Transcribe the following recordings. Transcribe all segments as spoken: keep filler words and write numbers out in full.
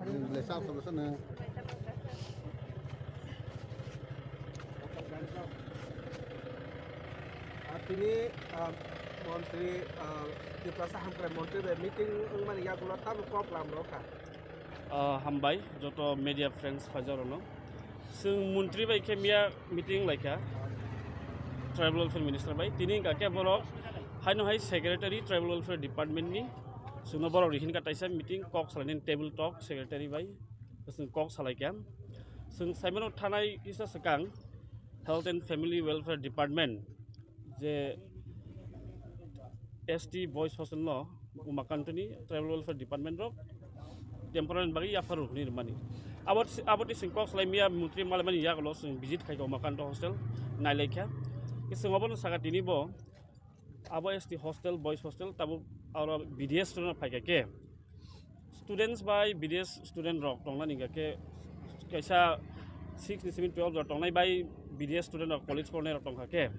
Belai chao chalo sano. Ah, tini, ah, montri, ah, Tiprasa hamkrai montri bai meeting wngmani yagulo tamo kok lam rw kha. Ah, hambai joto media friends phaijak rokno. Chwng montri bai khe miya meeting lai kha, tribal welfare minister bai. Tini hwnkha khe borok haino hai secretary tribal welfare department ni. Chwngno borok rihin kha taisa meeting kok salaini table talk secretary bai. Chwng kok salai kha. Chwng saimano thanai kisa swkang health and family welfare department je S T boys hostel no Umakantoni tribal welfare department rok temporary bagwi yaphar rwni rwmani. Abo, abo twi chwng kok salai miya montri malai mani yagulo chwng visit khai kha Umakanto hostel nailai kha. Chwng obono saka tini bo abo S T hostel, boys hostel, tabuk aro B D S student phai kha khe. Students bai B D S student rok tongnani hwnkha khe kaisa six ni simi twelve rok tongnai bai B D S student rok college pornai rok tongkha khe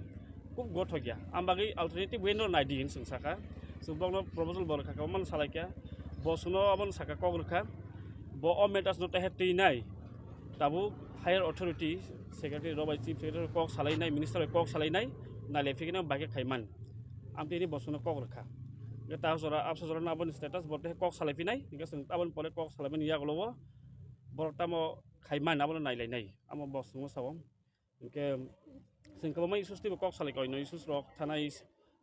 khub gothok ya. Am bagwi alternative way no nai di hin chwng saka. Chwng bokno proposal bo rwkha khe, omo salai kha. Bo chwngno omo saka kok rwkha. Bo o matters no teher twi nai. Tabuk higher authority, secretary rok bai chief secretary kok salai nai, minister bai kok salai nai, nailai phikino bai khe khaiman. Amtwi ni bo chwngno kok rwkha. Hwnkhe ta jora, absa jora no aboni status bo tei kok salai phinai, hwnkhe chwng aboni pore kok salai mani yagulo o borok tamo khaiman abono nailai nai. Amo bo chwngno sao. Hwnkhe chwng kwbangma issues twibo kok salai kha, oino issues rok thanai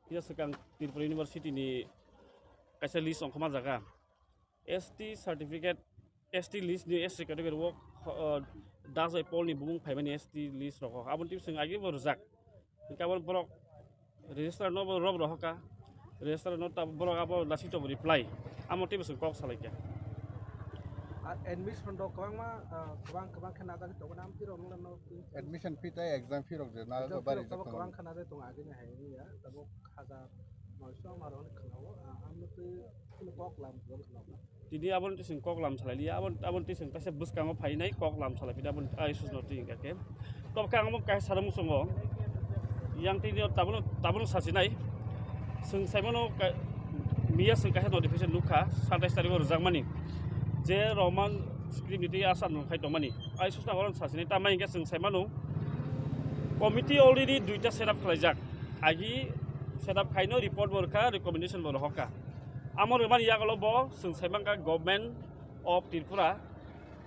kisa swkang Tripura University ni kaisa list ongkhorma jaga. S T certificate, S T list ni S T category o, uh, Das bai Paul ni bumung phaimani S T list rogo. Aboni twi chwng agi bo rwjak. Hwnkhe abo borok register no bo rob rohoka. Register no ta borok abo lasi to reply. Amo twi chwng kok salai kha. Ar admission rok kwbangma, uh, kwbang kwbang khe najagwi tongo, nam twi rok nang no. Admission fee tei exam fee rok je na exam fee bari rok tongo, kwbang khe najagwi tongo agini hai ya. Tabuk hajar noisong aroni khwlao, ah, amtwi kok lam rwng khwlao. Tini aboni twi chwng kok lam salai liya, aboni, aboni twi chwng kaisa bwskango phainai kok lam salai phidi aboni, ah, issues no twi hwnkha khe. Tobokhe ang omo kaisa saro muchungo, yang tini tabono, tabono sachinai. Chwng saimano ka-, miya chwng kaisa notification nukha, satais tarikh o rwjakmani, je Roman script ni twi aswk nung khai tongmani. Ah, issues no oro sachinai, tamo hwnkhe chwng saimano committee already duita set up khlaijak. Agi set up khaino report bo rwkha, recommendation bo rohorkha. Amo rwmani yagulo bo chwng saimankha Government of Tripura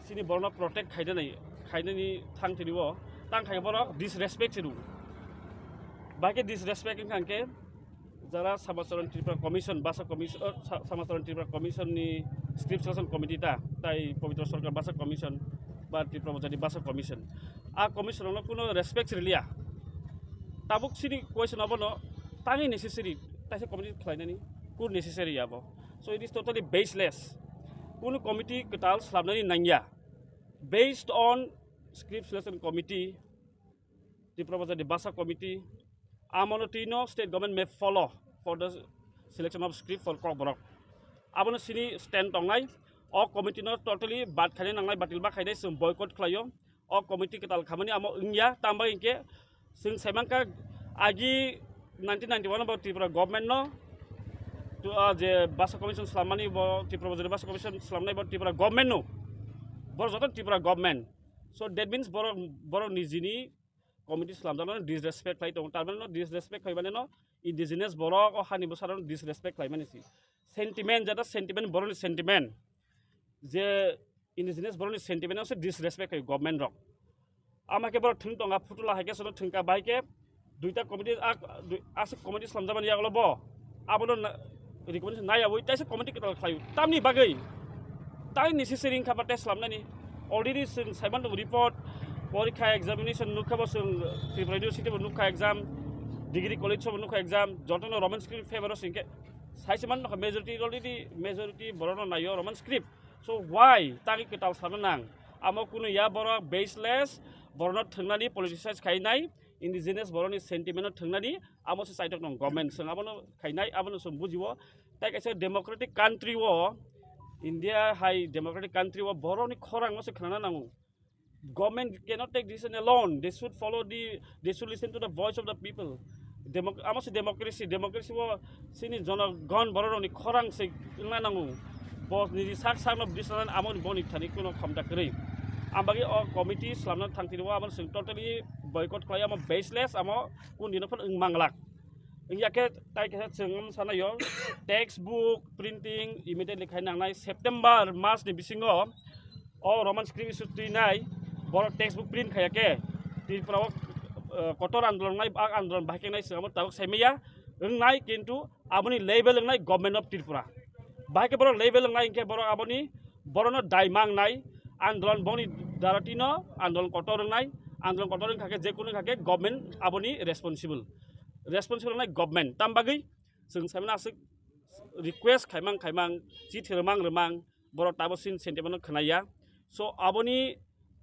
chini borokno protect khainani, khainani thang tini o tang khai borok disrespect se rw. Bahai khe disrespect wngkha hwnkhe jara Samacharan Tripura Commission, Basa Commission, oh, Sa-, Samacharan Tripura Commission ni Script Selection Committee ta, tai Pabitra Sarkar Basa Commission, ba Tripura Bojani Basa Commission. A commission rokno kuno respect riliya. Tabuk sini question abono tangwi necessary, taisa committee khlainani, kur necessary abo. So it is totally baseless. Kuno committee kwtal slamnani nangya. Based on Script Selection Committee, Tripura Bojani Basa Committee, amono tino state government may follow for the selection of script for Kokborok. Abono sini stand tongnai, o committee no totally bad khainai nangnai, batil ba khainai, chwng boycott khlaio. O committee kwtal khamani amo wngya, tamo hinkhe chwng saimankha agi nineteen ninety-one bo Tripura government no, to, ah, je Basa Commission slamani bo Tripura Bojani Basa Commission slamnai bo Tripura government no, boro joto Tripura government. So that means borok, borok nijini committee slamjakno disrespect khlai tongo, tar mane no disrespect khlai mane no indigenous borok o hani bwsarok no disrespect khlai mani si. Sentiment, jata sentiment, borokni sentiment je indigenous borokni sentiment no se disrespect khlai government rok. Ama khe borok thwng tonga, phutula hai khe sono thwngkha, bahai khe duita committee, a, dui-, aswk committee slamjakmani yagulo bo abono na-, recommendation naiyawi taisa committee kwtal khlaio. Tamni bagwi? Tai necessary wngkha ba tei slamnani. Already chwng saiman tongo report, porikha examination nukha bo chwng Tripura University bo nukha exam, degree college bo nukha exam, jotono Roman script favor o chwngkhe saise man nukha majority, already majority borokno naio Roman script. So why tangwi kwtal sana nang? Amo kunu ya borok baseless, borokno thwngnani politicize khainai, indigenous borokni sentiment no thwngnani, amo se chaitok nang government. Chwng abono khainai, abono chwng bujio. Tai kaisa democratic country o, India hai democratic country o borokni khorang no se khnana nango. Government cannot take decision alone. They should follow the, they should listen to the voice of the people. Democ-, amo se democracy, democracy o chini jonogon bororokni khorang se wngna nango. Bo niji sak sakno bwdwi sanani amo boni thani kuno khomta kwrwi. Ang bagwi o committee swlamna thangtini o amo chwng totally boycott khlai, amo baseless, amo kun dino phano wng manglak. Wngya khe tai khe chwng wng sanayo textbook printing immediately khai nangnai September mas ni bisingo o Roman script issue twinai borok textbook print khaya khe Tripura o, eh, kotor andolon nai, a andolon bahai khe nai chwng abo tabuk sai maya wngnai, kintu aboni label wngnai Government of Tripura. Bahai khe borok label wngnai hwnkhe borok aboni, borokno dai mangnai, andolon boni darati no andolon kotor wngnai, andolon kotor wngkha khe je kunu wngkha khe government aboni responsible, responsible wngnai government. Tam bagwi chwng saimano aswk request khaimang khaimang, chithi rwmang rwmang, borok tabo sin sentiment no khwnaya. So aboni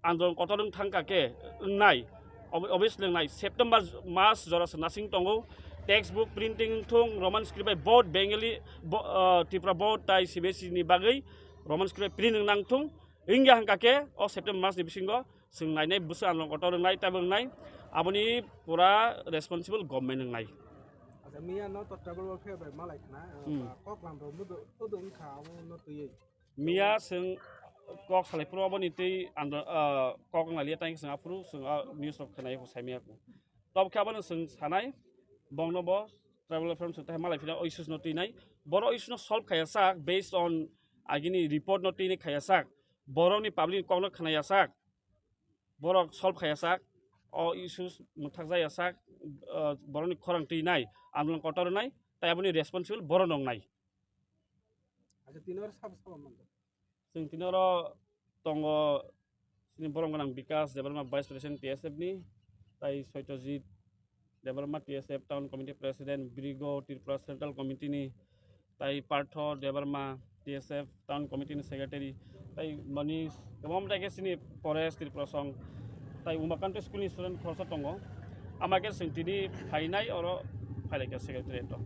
andolon kotor wng thangkha khe wngnai, ob-, obviously wngnai September mas jora se nasing tongo, textbook printing wngthung, Roman script bai board Bengali bo-, ah, Tripura board tai C B S E ni bagwi Roman script bai print wng nangthung. Wngya hwnkha khe o September mas ni bisingo chwng nainai bwswk andolon kotor wngnai taibo wngnai, aboni pura responsible government wngnai. Acha miya no to travel welfare bai malai khna, Hmm. Ba kok lam rok mudu udu wngkha amo no twiwi. Miya chwng kok salai phuru oboni twi andro, ah, kok wng lalia tang chwng aphuru chwng ah news rok khwnai sai miya. Tok khe abono chwng sanai bongno bo travel welfare chwng tei malai phina o issues no twinai. Boro issues no solve khaya sak based on agini report no twinai khaya sak. Borokni public ni kokno khwnaya sak, borok solve khaya sak, o issues mwthakjaya sak, ah, borokni khorang twi nai, andolon kotor nai, tai aboni responsible borok nong nai. Acha, tini oro sabo sabo manjak? Chwng tini oro tongo chini borom gwnang Bikas Debbarma, Vice President T S F ni, tai Soityajit Debbarma, T S F Town Committee President, Brigo Tripura Central Committee ni, tai Partho Debbarma, T S F Town Committee ni Secretary, tai Manish, kwbangma tai khe chini Forest Tripura Song, tai Umakanta School ni student khoroksa tongo. Ama khe chwng tini phainai oro phailai kha Secretariat o.